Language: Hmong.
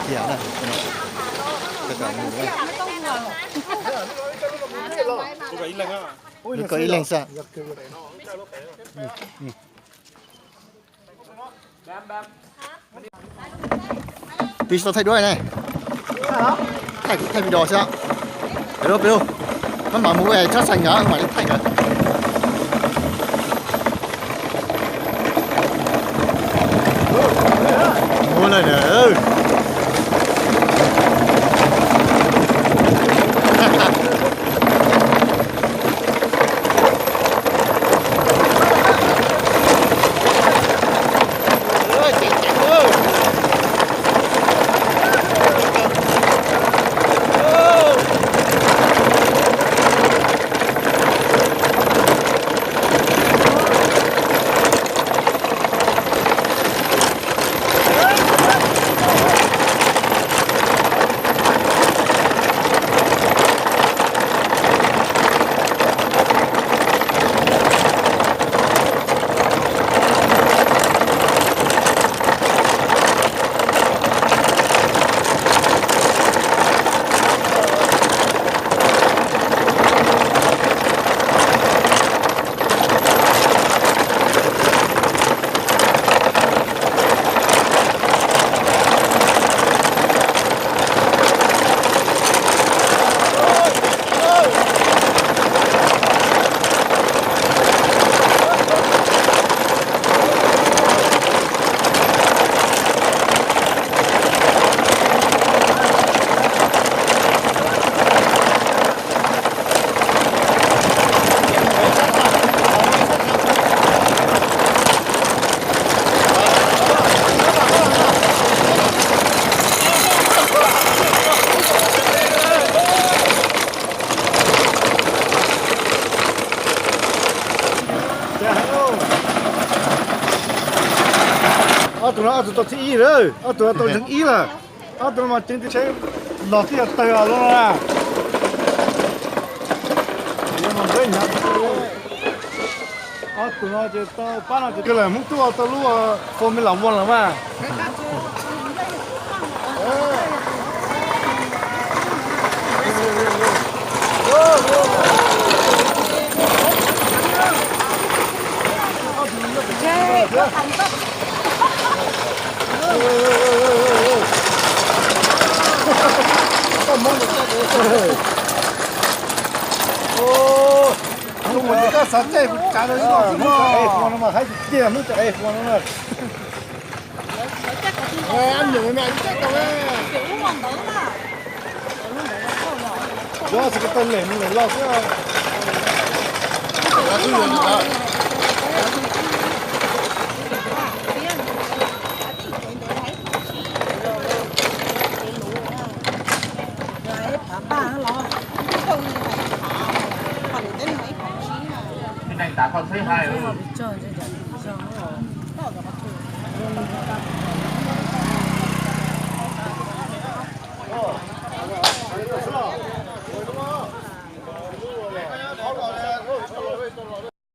kiag na. Koj ib leeg xwb. Peb tsis tau thaij duab ne. Thaij, thaij video xwb. Peb lub, peb lub. Maj mam mus tshab xees nkawd mam li thaij nkawd. Ua lawm na. Ob tug no ob tug tau thib ib lawm, ob tug no tau ntseeg ib lawm. Ob tug no mas ceev tib tsheb los twb yog tawg los na. Ob tug no ces tau pab no ces kawg lawm, Hmoob Tub tau lub Formula One los mas. Tus mus ces koj xav caij kuv tsav rau ib no xwb no. Hmoob tseem ev F one no mas haib tiag, Hmoob tseem ev F one no na. Yuav tsis ko taw lem mus lem los xwb.